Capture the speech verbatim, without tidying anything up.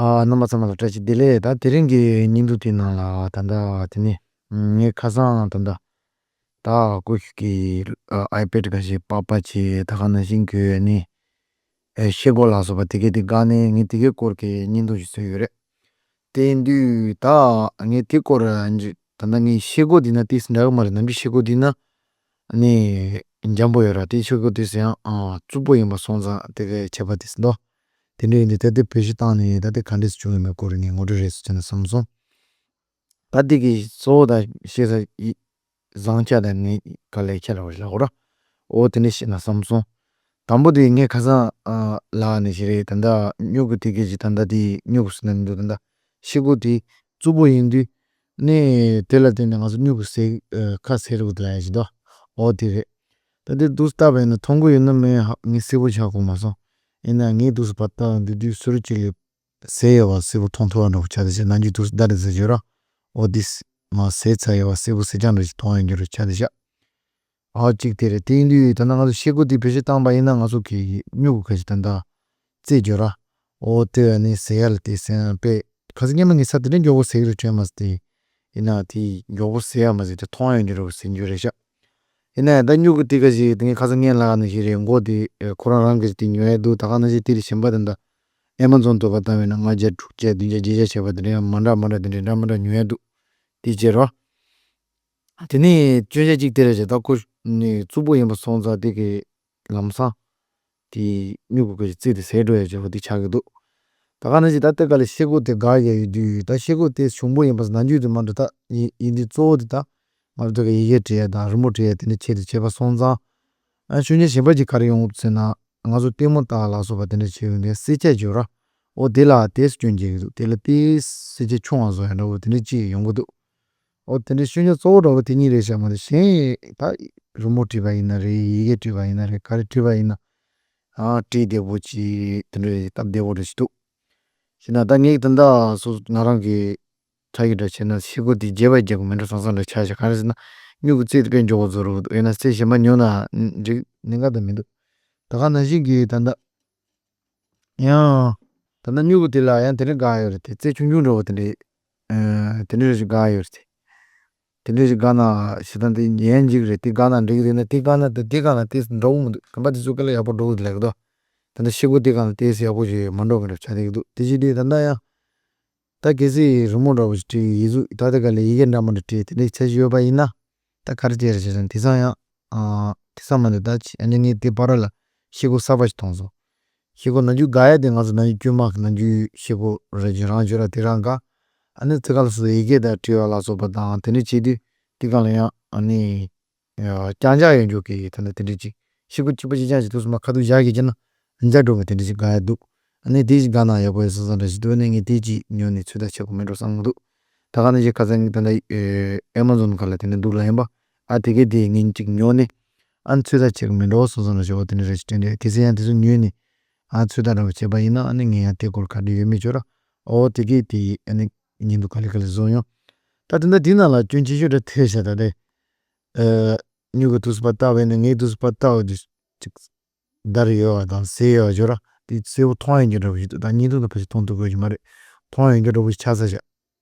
ཨ། རྣམ་པ་ཚང་མ་ལ་བཀྲ་ཤིས་བདེ་ལེགས། ད་དེ་རིང་གི་བརྙན་ཐུང་དེའི་ནང་ལ་ད་ལྟ་དེ་ནས་ངས་ཁ་སང་ད་ལྟ་ད་ཀུ་ཤུ་གི་ཨ་ཨའི་པེ་ཌི་འགའ་ཞིག་པགས་པ་བྱས། ད་ག་ནང་བཞིན་གྱི་ནི་ཨེ་ཤེལ་སྒོ་ལ་སོགས་པ་དེ་གའི་དེ་བཀག་ནས། ངས་དེ་གའི་སྐོར་གྱི་བརྙན་ཐུང་ཞིག་བཟོས་ཡོད་རེད། དེ་ཡིན་དུས་ད་ངས་དེ་སྐོར་ད་ལྟ་ངས་ཤེལ་སྒོ་དེ་ན་ཏོག་ཙམ་འདྲ་གི་མ་རེད། ནམ་རྒྱུན་ཤེལ་སྒོ་དེ་ན་ནི་འཇམ་པོ་ཡོད་ར། དེ་ཤེལ་སྒོ་དེ་ཚོ་ཡང་ཨ་རྩུབ་པོ་ཡིན་པ་སོང་ཙང་དེ་གའི་ཁྱད་པར་དེ་ཚོ་འདུག་དེ་འདྲ་ཡིན་དུས་ད་ལྟ་བེད་སྤྱོད་བཏང་ནས་ད་ལྟ་ག་འདྲས་སེ་བྱུང་ཡོད་མེད་སྐོར་ངས་ངོ་སྤྲོད་རེ་ཞིག་བྱས་ན་བསམ་སོང་། ད་འདི་གི་གཙོ་བོ་ད་བཤད་ས་ཡི་བཟང་ཆ་དང་ངན་ག་ལེ་ཆ་ལ་བ་ལ་འོ་ར། འོ་དེ་འདྲ་བཤད་ན་བསམ་སོང་། དང་པོ་དེ་ངས་ཁ་སང་ཨ་ལབ་ནི་ཞིག་རེད། ད་ལྟ་སྨྱུ་གུ་དེ་གའི་ཞིག་ད་ལྟ་དེ་སྨྱུ་གུ་ཟེར་ན་མི་འདུག་ད་ལྟ་ཤེལ་སྒོ་དེ་རྩུབ་པོ་ཡིན་དུས་ནས་དེ་ལ་བརྟེན་ནས་ང་ཚོ་སྨྱུ་གུ་སེལ་ཨ་ཁ་སེལ་རུ་ལ་ཡ་ཞིག་འདུག་འོ་དེ་རེད། ད་དེ་འདུག་སེ་བཏབ་པ་ཡིན་ན་མཐོང་གི་ཡོད་ན་མེད་ཧ་ངས་གསལ་པོ་ཆགས་གོ་མ་སོང་། ཡིན་ན་ངས་འདུག་སེ་བ་བཏབ་འདི་དུས་སུ་རུ་ཅིག་ལས་ཟས་ཡོད་པ་གསལ་པོ་མཐོང་ཐུབ་པ་འདྲ་པོ་ཆགས་བསྡད་ཤག་ནམ་རྒྱུན་དུས་སུ་ད་རེས་ཟེར་བརྗོད་ར། འོ་འདི་མ་ཟས་ཚ་ཡོད་པ་གསལ་པོ་གསལ་རྐྱང་འདྲ་ཞིག་མཐོང་ཡོང་རྒྱུ་རུ་ཆགས་བསྡད་ཤག་འོ་གཅིག་དེ་རེད། དེ་ཡིན་དུས་ད་ནང་ང་ཚོ་ཤེལ་སྒོ་དེ་བེད་སྤྱོད་བཏང་པ་ཡིན་ན་ང་ཚོ་གི་སྨྱུ་གུ་ཁ་ཤས་ད་ལྟ་རྩེད་རྒྱུ་ར། འོ་དེ་ནི་ཟས་ཡ་ལ་དེ་སེམས་པས་ཁ་སང་སྔོན་མ་ངས་ས་དེ་འདྲ་མགྱོགས་པོ་ཟས་རུ་བྱོན་མ་སྟེ། ཡིན་ན་དེ་མགྱོགས་པོ་ཟས་ཡ་མ་ཟད་དེ་མཐོང་ཡོང་རྒྱུ་རུ་ཟེར་རྒྱུ་རེད་ཤག་ཡིན་ན་ཡང་ད་སྨྱུ་གུ་དེ་ག་ཞིག་དེ་ངས་ཁ་སང་ངས་ལབ་ནི་ཞིག་རེད། མགོ་དེ་ཁོ་རང་རང་གི་དེ་ཉོ་ཡ་འདུག་ད་ག་ནང་བཞིན་དེ་རེད། གཞན་པ་དེ་འདྲ་ཨེ་མ་ཛོན་ཐོག་ག་བཏང་བས་ན་ལྔ་བརྒྱ་དྲུག་བརྒྱ་བདུན་བརྒྱ་བརྒྱད་བརྒྱ་བྱས་པ་དེ་འདྲ་ཡང་མ་འདྲ་མ་འདྲ་དེ་འདྲ་འདྲ་མ་འདྲ་ཉོ་ཡ་འདུག་དེ་བྱས་རོ། དེ་ནས་སྐྱོན་ཆ་གཅིག་དེ་རེད་ཤག་ད་ཁོ་ནི་རྩུབ་པོ་ཡིན་པ་སོང་ཙང་དེ་གི་ལམ་སང་དེ་སྨྱུ་གུ་གི་རྩིས་དེ་ཟད་འགྲོ་ཡ་བྱས་པ་དེ་ཆགས་ཀྱི་འདུག་ད་ག་ནང་བཞིན་ད་ལྟ་ག་ལ་ཤེལ་སྒོ་དེ་འགག་ཡ་ཡོད་དུས་ད་ཤེལ་སྒོ་དེ་ཞུམ་པོ་ཡིན་པ་ནམ་རྒྱུན་དུ་མ་འགྲོ། ད་ཡིན་ཡིན་དུས་གཙོ་བོ་དེ་ད་ང་ཚོ་གི་ཡི་གེ་འབྲི་ཡ་དང་རི་མོ་འབྲི་ཡ་དེ་འདྲ་ཆེད་དུ་བྱས་པ་སོང་ཙང་། ཨ་སྐྱོན་ཆ་གཞན་པ་ཅིག་ག་རེ་ཡོང་ཟེར་ན། ང་ཚོ་ལྟད་མོ་ལྟ་ལ་སོགས་པ་དེ་འདྲ་བྱེད་ཡོང་དུས་བསྲེག་བཅད་བརྗོད་ར། འོ་དེ་ལ་དེ་སྐྱོན་བརྗོད་ཀྱི་འདུག་དེ་ལ་དེ་བསྲེག་བཅད་ཆུང་བ་བཟོ་ཡ་འདྲ་བོ་དེ་འདྲ་ཅིག་ཡོང་གི་འདུག་འོ་དེ་འདྲའི་སྐྱོན་ཆ་གཙོ་བོ་འདྲ་བོ་དེ་གཉིས་རེད་ཤག་མ་གཏོགས་གཞན་ད་རི་མོ་བྲིས་པ་ཡིན་ན་རེད། ཡི་གེ་བྲིས་པ་ཡིན་ན་རེད། ག་རེ་བྲིས་པ་ཡིན་ན་ཨ་བྲིས་བདེ་པོ་ཅིག་དེ་འདྲ་རེད། སྟབས་བདེ་པོ་འདྲ་ཞིག་འདུག་ཞེ་ན་ད་ངས་ད་ལྟ་སོ་ང་རང་གི་ཁྲ་ཡིག་འདྲ་བྱས་ན་ཤེལ་སྒོ་དེ་རྒྱས་པ་རྒྱག་གི་མེད་འགྲོ་བསམ་བསམ་འདྲ་ཆགས་ཤག་ག་རེ་ཟེར་ན་སྨྱུ་གུ་རྩིས་དེ་དཔེ་མགྱོགས་པོ་བཟོ་རུ་འདུག་ཡིན་ན་རྩིས་གཞན་པ་ཉོ་ན་འགྲིག་ཉེན་ཁ་ད་མི་འདུག་ད་ག་ནང་བཞིན་གྱི་ད་ལྟ། ཡང་། ད་ལྟ་སྨྱུ་གུ་དེ་ལ་ཡང་དེ་འདྲ་འགག་ཡོད་རེད་དེ། རྩེ་ཆུང་ཆུང་འདྲ་བོ་དེ་འདྲ། ཨ། དེ་འདྲ་ཞིག་འགག་ཡོད་རེད་དེ། དེ་འདྲ་ཞིག་འགག་ན་ཞེ་ད་དེ་ཡན་འཇིག་རེད། དེ་འགག་ན་འགྲིག་རེད་ན་དེ་འགག་ན་ད་དེ་འགག་ན་དེ་འདྲ་བོ་མི་འདུག་གམ་པ་དེ་ཚོ་ག་ལ་ཡག་པོ་འགྲོ་གི་ལེགས་དོ། ད་ལྟ་ཤེལ་སྒོ་དེ་འགག་ན་དེ་ཡག་པོ་ཞིག་མ་འགྲོ་གི་འདྲ་ཆགས་བསྡད་ཀྱི་འདུག་དེ་ཅི་དེ་ད་ལྟ་ཡང་། ད་གལ་སྲིད་རི་མོ་འདྲ་བོ་ཞིག་བྲིས་ཡིག་གཟུགས་ད་ལྟ་ག་ལ་ཡི་གེ་འདྲ་མི་འདྲ་བྲིས་དེ་འདྲ་ཆ་ཞིག་ཡོད་པ་ཡིན་ན། ད་ག་རེ་བྱས་རེད་ཟེར་ན་དེང་སང་ཡང་། ཨ། དེང་སང་མ་འདི་ད་ཅི་ཨ་ནི་ངས་དེ་བར་ལ་ཤེལ་སྒོ་གསར་པ་ཞིག་མཐོང་སོང་། ཤེལ་སྒོ་ནམ་རྒྱུན་འགག་ཡ་དེ་ང་ཚོ་ནམ་རྒྱུན་དཀྱུས་མ་གི་ནམ་རྒྱུན་ཤེལ་སྒོ་རེ་བྱུང་རང་བྱུང་ར་དེ་རང་འགག་ཨ་ནི་ཚེ་ག་ལ་སོ་སོ་ཡི་གེ་དང་བྲིས་པ་ལ་སོགས་པ་དང་དེ་འདྲ་བྱེད་དུས་དེ་ག་ལ་ཡང་ཨ་ནི། རྐྱང་རྐྱང་ཡོད་འཇོག་གི་ད་ནི་དེ་འདྲ་ཅིག་ཤེལ་སྒོ་གཅིག་པ་གཅིག་རྐྱང་ཞིག་ཐུག་སོང་མ་ཁ་ཐུག་བཞག་གི་བྱས་ན་འཇའ་འགྲོ་གི་དེ་འདྲ་ཅིག་འགག་ཡ་འདུག་ཨ་ནི་དེ་ཅིག་འགག་ན་ཡག་པོ་ཡོད་བསམ་བསམ་འདྲ་ཞིག་འདུག་ཨ་ནི་ངས་དེ་ཅིག་ཉོས་ནས་ཚོད་ལྟ་བྱེད་དགོས་མེད་འགྲོ་བསམ་གི་འདུག་ད་ག་ནང་བཞིན་ཁ་སང་ངས་ད་ལྟ་ཨེ་མ་ཛོན་ག་ལ་དེ་འདྲ་འདུག་ལ་ཡིན་པ། ཨ་དེ་གས་དེ་ངས་ཅིག་ཉོས་ནས་ཨ་ནི་ཚོད་ལྟ་བྱེད་དགོས་མེད་འགྲོ་བསམ་བསམ་འདྲ་ཞིག་འོ་དེ་འདྲ་རེ་ཞིག་དྲན་འདྲ། གལ་སྲིད་ཡང་དེ་ཚོ་ཉོས་ནས་ཨ་ཚོད་ལྟ་འདྲ་བོ་བྱས་པ་ཡིན་ན་ཨ་ནི་ངས་ཡང་དེ་སྐོར་ག་འདྲ་ཡོད་མེད་ཅོ་ར། འོ་དེ་གས་དེ་ཨ་ནི་ཉིན་དུ་ག་ལེ་ག་ལེ་བཟོ་ཡོང་། ད་དེ་འདྲ་དེ་ནང་ལ་སྐྱོན་ཆེ་ཤོས་འདྲ་ཐེབས་བཞག་ད་དེ། ཨ། སྨྱུ་གུ་དུས་སུ་བལྟ་བས་ནི་ངའི་དུས་སུ་བལྟ་བ་དེ་ཅིག་བརྡར་ཡོད་པ་དང་ཟད་ཡོད་པ་ཅོ་ར་དེ་གསལ་པོ་མཐོང་ཡོང་རྒྱུ་འདྲ་བོ་ཞིག་འདུག་ད་བརྙན་ཐུང་དུ་ཕལ་ཆེར་མཐོང་ཐུབ་ཀྱི་ཡོད་ཀྱི་མ་རེད། མཐོང་ཡོང་རྒྱུ་འདྲ་བོ་ཞིག་ཆགས་ཚར་བཞག